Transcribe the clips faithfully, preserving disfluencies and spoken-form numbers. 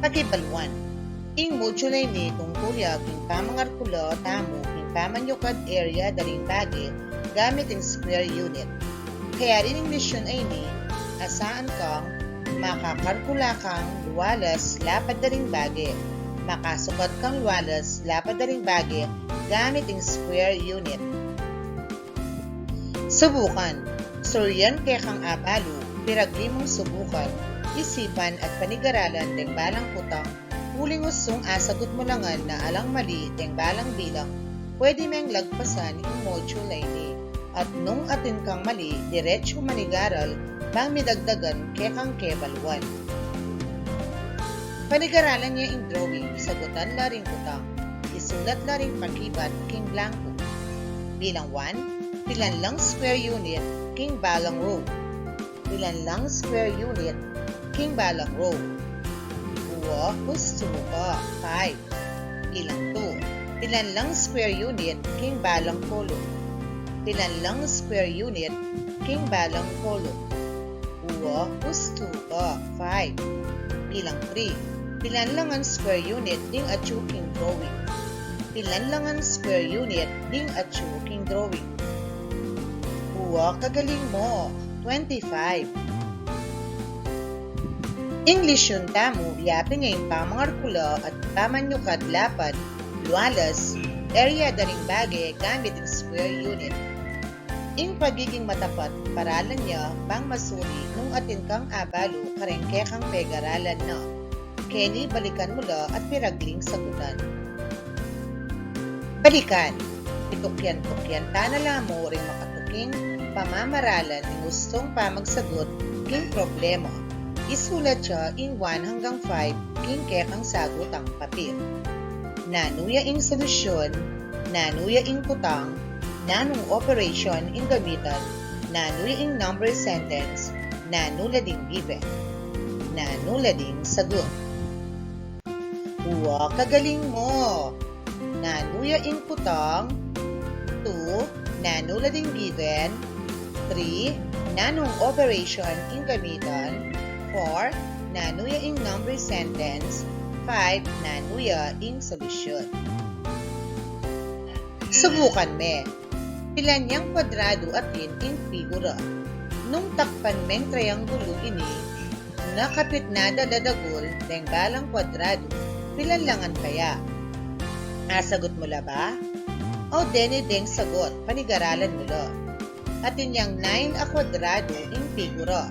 Pakibaluan. Ing module a ini tungkul ya king pamangarkula tamu king pamanyukad area da ring bage gamit ing square unit. Kaya rin ing lesyun a ini, asaan kang makakarkula kang lualas lapad da ring bage, makasukat kang lualas lapad da ring bage gamit ing square unit. Subukan. Surian kekang abalu, piragli mung subukan, isipan at panigaralan deng balang kutang, uling ustung asagut mu la ngan na alang mali deng balang bilang, pwede meng lagpasan ing module a ini. At nung atin kang mali, diretsu manigaral bang midagdagan kekang kebaluan. Panigaralan ya ing drawing, sagutan la ring kutang, isulat la ring pakibat king blanku. Bilang one, pilan lang square unit king balang row. Pilan lang square unit king balang row. Uwa, hustu ka. Five. Bilang two, pilan lang square unit king balang kolum. Pilan lang square unit king balang kolum. Uwa, hustu ka. Five. Bilang three, pilan lang ang square unit ding atyu king drawing. Pilan lang ang square unit ding atyu king drawing. Uwa, kagaling mo. Twenty-five. Ing lesyun tamu, yapin ya ing pamangarkula at pamanyukad lapad, lualas, area da ring bage gamit ing square unit. Ing pagiging matapat, paralan ya bang masuri nung atin kang abalu kareng kekang pegaralan na. Keni balikan mu la at piragling sagutan. Balikan. Itukyan-tukyan ta na la mu ring makatuking pamamaralan ning ustung pamagsagut king problema. Isulat ya ing one hanggang five king kekang sagutang papil. Nanu ya ing solusyun, nanu ya ing kutang, nanung operation ing gamitan, nanu ya ing number sentence, nanu la ding given, nanu la ding sagut. Uwa, kagaling mo. Nanu ya ing kutang? Two, nanu la ding given? Three, nanung operation ing gamitan? Four, nanu ya ing number sentence? Five, nanu ya ing solusyun? Subukan me. Pilan yang kwadradu atin ing figura? Nung takpan meng triangulo ini, nakapit na da la dagul deng balang kwadradu, pilan la ngan kaya? Asagut mu la ba? O deni deng sagut, panigaralan mu la. Atin yang nine a kwadradu ing figura.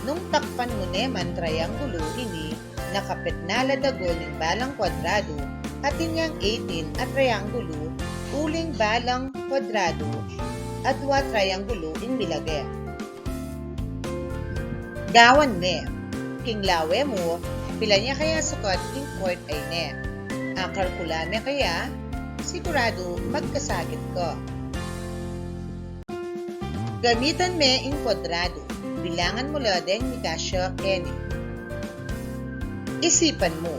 Nung takpan mu ne man triangulo ini, nakapit na la dagul ning balang kwadradu, atin yang eighteen a triangulo, uling balang kwadradu, adwa triangulo ing milage. Gawan me. King lawe mu, pilan ya kaya sukat ing court a ini? Akarkula me kaya? Siguradu magkasakit ka. Gamitan me ing kwadradu. Bilangan mu la deng mikasya keni. Isipan mu,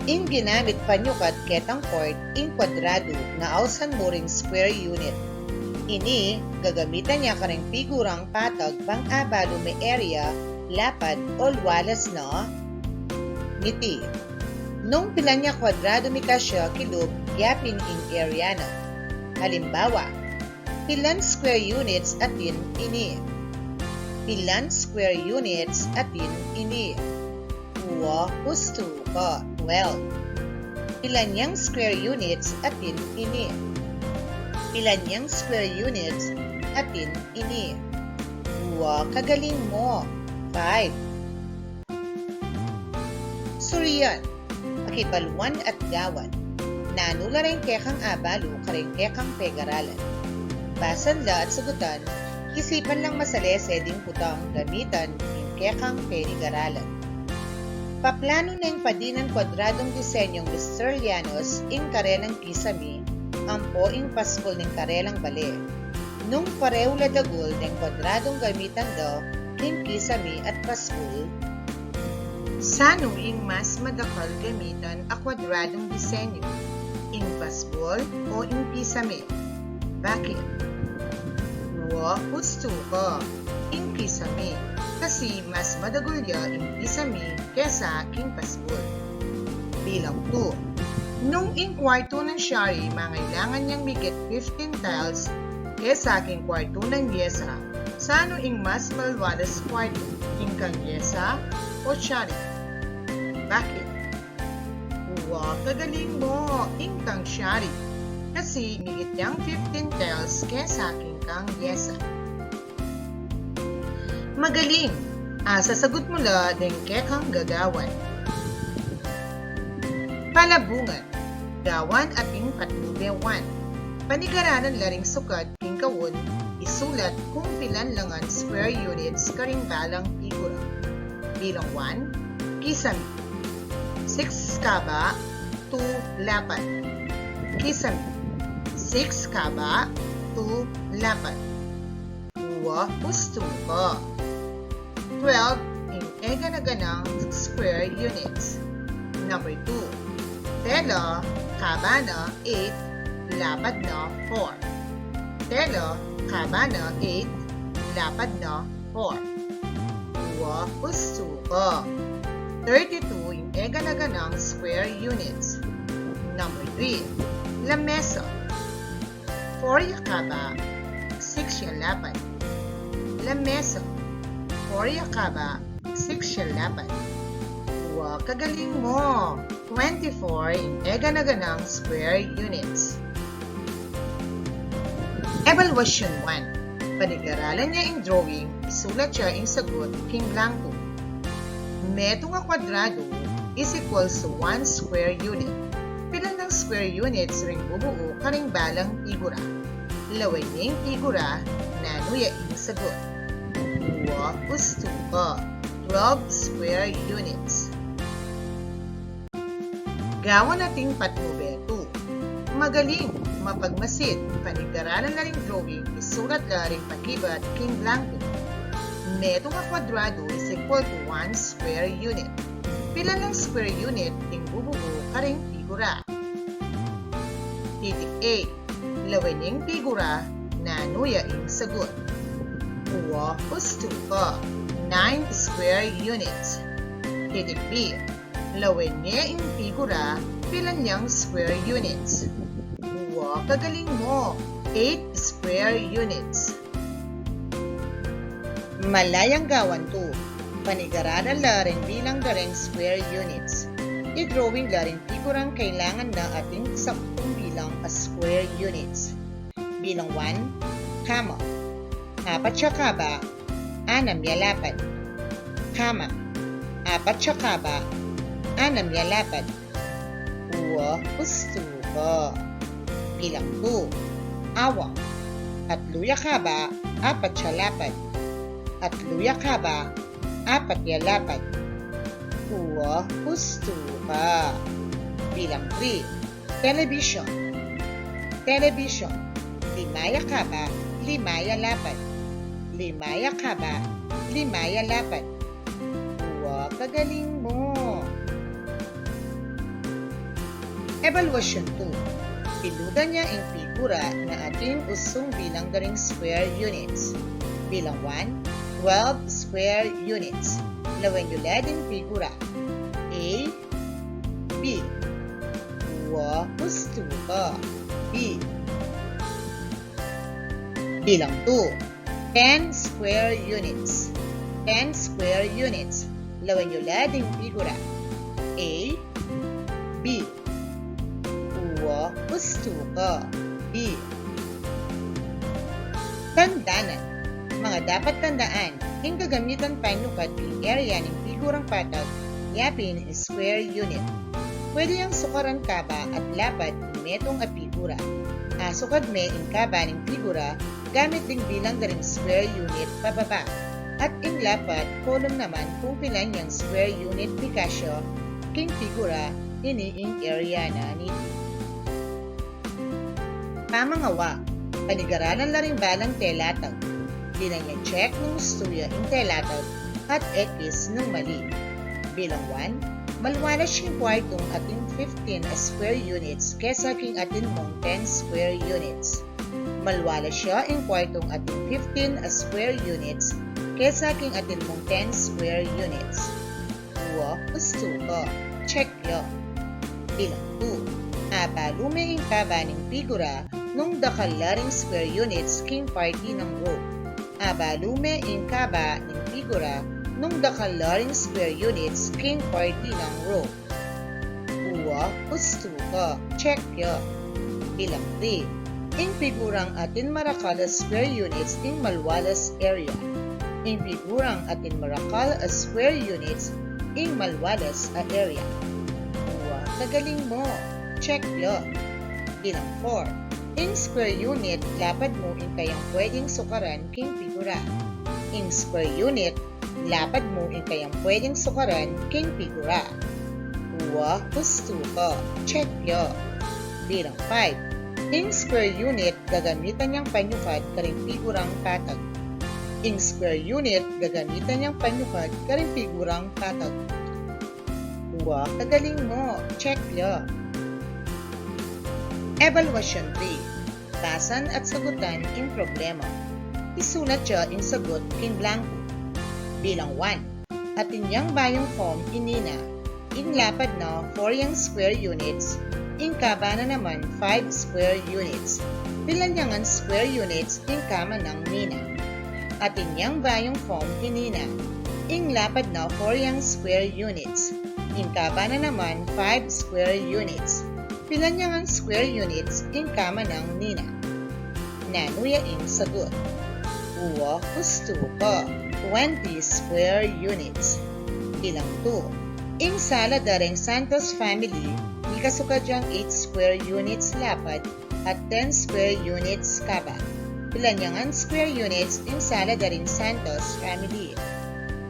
ing ginamit panyukat ketang court ing kwadradu na ausan mu ring square unit. Ini gagamitan ya kareng figurang patag bang abalu me area, lapad o lualas na miti. Nung pilan ya kwadradu mikasya kilub, yapin ing area na. Halimbawa, pilan square units atin ini? Pilan square units atin ini? Uwa, hustu ka. Twelve. Pilan yang square units atin ini? Pilan yang square units atin ini? Uwa, kagaling mo. Five. Surian, pakibaluan at gawan. Nanu la reng kekang abalu kareng kekang pegaralan? Basan la at sagutan, isipan lang masalese ding kutang gamitan ing kekang penigaralan. Paplanu neng padinan kwadradung disenyung Mister Llanos ing karelang kisame ampo ing paskul ning karelang bale. Nung pareu la dagul deng kwadradung gamitan da king kisame at paskul, sanu ing mas madakal gamitan a kwadradung disenyu, ing paskul o ing kisame? Bakit? Uwa, hustu ka. Ing kisame. Kasi mas madagul ya ing kisame kesa king paskul. Bilang two. Nung ing kwartu nang Shari, mangailangan yang migit fifteen tiles kesa king kwartu nang Yesa, sanu ing mas malwalas kwartu, ing kang Yesa o Shari? Bakit? Wa, kagaling mo, ing kang Shari. Kasi migit yang fifteen tiles kesa king kang Yesa. Magaling! Ah, sasagot mu la deng kekang gagawan. Palabungan, gawan ating patnube one. Panigaralan la ring sukad king kaun, isulat kung pilan la ngan square units karing balang figura. Bilang one, kisame. Six kaba, two lapad. Kisame. Six kaba, two lapad. Wa, ustu ka. Twelve ing e gana-ganang square units. Number two. Tela, kaba na eight, lapad na four. Tela, kaba na eight, lapad na four. Wa, ustu ka. Thirty-two ing e gana-ganang square units. Number three. Lamesa. Four ya kaba, six ya lapad. Lamesa. Four ya kaba, six ya lapad. Wa, kagaling mo! Twenty-four ing e gana-ganang square units. Evaluation one. Panigaralan ya ing drawing, isulat ya ing sagot king blanku. Metung a kwadradu is equals to one square unit. Pilan yang square units ring bubuu karing balang figura? Lawen ing figura, nanu ya ing sagot? Wa, ustu ka. Twelve square units. Gawan ating patnube two. Magaling, mapagmasid, panigaralan la ring drawing, isulat la ring pakibat king blanku. Metung a kwadradu is equal to one square unit. Pilan yang square unit ing bubuu karing figura? Titik A. Lawen ing figura, nanu ya ing sagot? Wa, ustu ka. Nine square units. Titik B. Lawen ne ing figura, pilan yang square units? Wa, kagaling mo. Eight square units. Mala yang gawan two. Panigaralan la ring bilang da ring square units. I-drawing la ring figurang kailangan na ating saktung bilang a square units. Bilang one, kama. Apat ya kaba, anam ya lapad. Kama. Apat ya kaba, anam ya lapad. Wa, ustu ka. Bilang two. Awang. Atlu ya kaba, apat ya lapad. Atlu ya kaba, apat ya lapad. Wa, ustu ka. Bilang three. Television. Television. Lima ya kaba, lima ya lapad. Lima ya kaba, lima ya lapad. Wa, kagaling mo. Evaluation two. Bilugan ya ing figura na atin usung bilang da ring square units. Bilang one, twelve square units. Lawen yu la ding figura. A, B. Wa, ustu ka. B. Bilang two. Ten square units. Ten square units. Lawen yu la ding figura. A, B. Wa, ustu ka. B. Tandanan. Manga dapat tandaan, ing gagamitan panyukad king area ning figurang patag, yapin ing square unit. Pwede yang sukaran kaba at lapad ing metung a figura. Asukad me ing kaba ning figura gamit ding bilang da ring square unit pababa, at ing lapad column naman kung pilan yang square unit mikasya king figura ini ing area na niti. Pamangawa, panigaralan la ring balang telatag. Dinan yang check nung ustu ya ing telatag at X nung mali. Bilang one, malwalas ya ing kwartung atin fifteen a square units kesa king atin mung ten square units. Malwalas ya ing kwartung atin fifteen a square units kesa king atin mung ten square units. Wa, ustu ka. Check ya. Bilang two. Abalu me ing kaba ning figura nung dakal la ring square units king parte nang row. Abalu me ing kaba ning figura nung dakal la ring square units king parte nang row. Uwa, hustu ka. Check ya. Bilang three. Ing figurang atin marakal a square units ing malwalas area. Ing figurang atin marakal a square units ing malwalas a area. Uwa, kagaling mu. Check ya. Bilang four. Ing square unit, lapad mu ing kayang pwedeng sukaran king figura. Ing square unit, lapad mu ing kayang pwedeng sukaran king figura. Uwa, hustu ka. Check ya. Bilang five. Ing square unit, gagamitan yang panyukad karing figurang patag. Ing square unit, gagamitan yang panyukad karing figurang patag. Uwa, kagaling mu. Check ya. Evaluation three. Basan at sagutan ing problema. Isulat ya ing sagut king blanku. Bilang one. Atin yang bayung form i Nina. Ing lapad na four yang square units, ing kaba na naman five square units. Pilan yang ngan square units ing kama nang Nina? Atin yang bayung form i Nina. Ing lapad na four yang square units, ing kaba na naman five square units. Pilan yang ngan square units ing kama nang Nina? Nanu ya ing sagut? Uwa, hustu ka. Twenty square units. Bilang two. Ing sala da ring Santos family, mikasukad yang eight square units lapad at ten square units kaba. Pilan yang ngan square units ing sala da ring Santos family?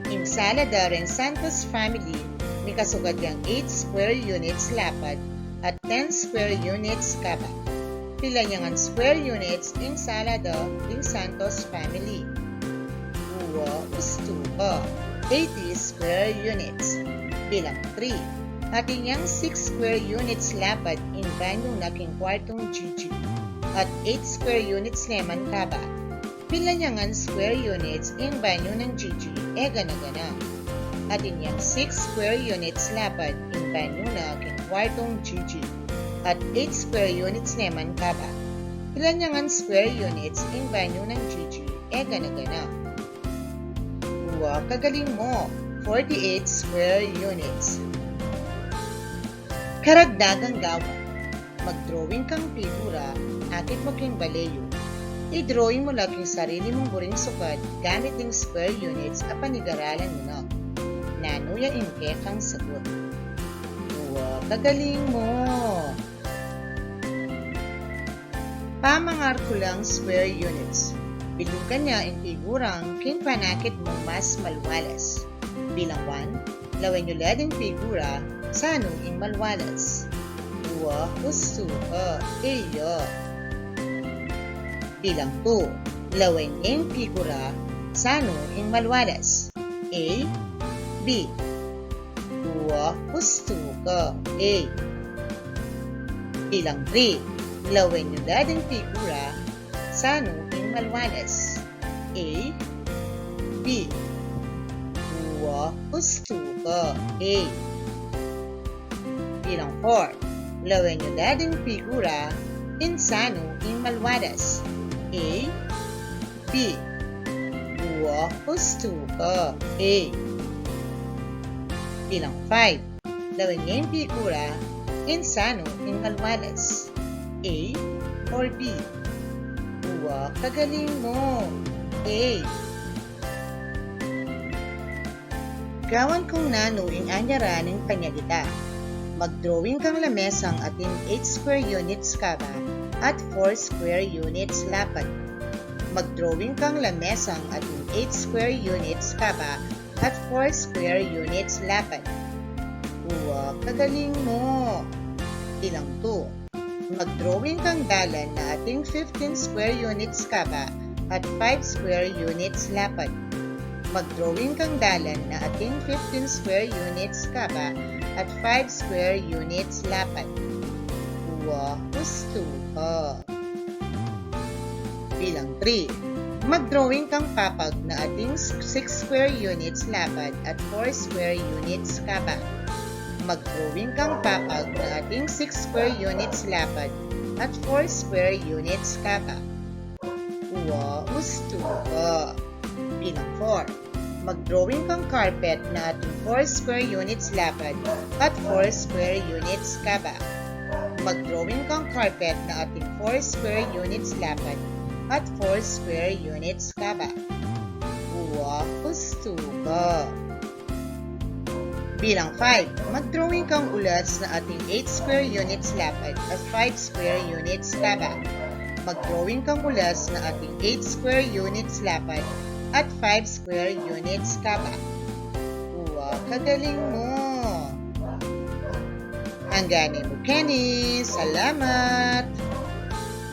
Ing sala da ring Santos family, mikasukad yang eight square units lapad at ten square units kaba. Pilan yang ngan square units ing sala da ring Santos family? Uwa, hustu ka. Eighty square units. Bilang three. Atin yang six square units lapad ing banyu na king kwartung Gigi at eight square units naman kaba. Pilan yang ngan square units ing banyu nang Gigi e gana-gana? Atin yang six square units lapad ing banyu na king kwartung Gigi at eight square units naman kaba. Pilan yang ngan square units ing banyu nang Gigi e gana-gana? Uwa, kagaling mu. Forty-eight square units. Karagdagang gawa. Mag-drawing kang figura, akit mu king bale yu. I-drawing mu la king sarili mung buring sukad gamit ding square units a panigaralan mu na. Nanu ya ing kekang sagut? Uwa, kagaling mu. Pamangarkulang square units. Bilugan ya ing figurang king panakit mung mas malwalas. Bilang one, lawen yu la ding figura, sanu ing malwalas? Uwa, hustu ka. A ya. Bilang two, lawen ya ing figura, sanu ing malwalas? A, B. Uwa, hustu ka. A. Bilang three, lawen yu la ding figura, sanu ing malwalas? A, B. Uwa, hustu ka. A. Bilang four, lawen yu la ding figura, ing sanu ing malwalas? A, B. Uwa, hustu ka. A. Bilang five, lawen ya ing figura, ing sanu ing malwalas? A or B? Uwa, kagaling mu. A. Gawan kung nanu ing anyaran ning panyalita. Mag-drawing kang lamesang atin eight square units kaba at four square units lapad. Mag-drawing kang lamesang atin eight square units kaba at four square units lapad. Uwa, kagaling mu. Bilang two. Mag-drawing kang dalan na atin fifteen square units kaba at five square units lapad. Mag-drawing kang dalan na atin fifteen square units kaba at five square units lapad. Uwa, hustu ka. Bilang three. Mag-drawing kang papag na atin six square units lapad at four square units kaba. Mag-drawing kang papag na ating six square units lapad at four square units kaba. Wa, ustu ka. Bilang four. Mag-drawing kang carpet na ating four square units lapad at four square units kaba. Mag-drawing kang carpet na ating four square units lapad at four square units kaba. Wa, ustu ka. Bilang five. Mag-drawing kang ulas na ating eight square units lapad at five square units kaba. Mag-drawing kang ulas na ating eight square units lapad at five square units kaba. Wa, kagaling mu. Angganan mu keni. Salamat.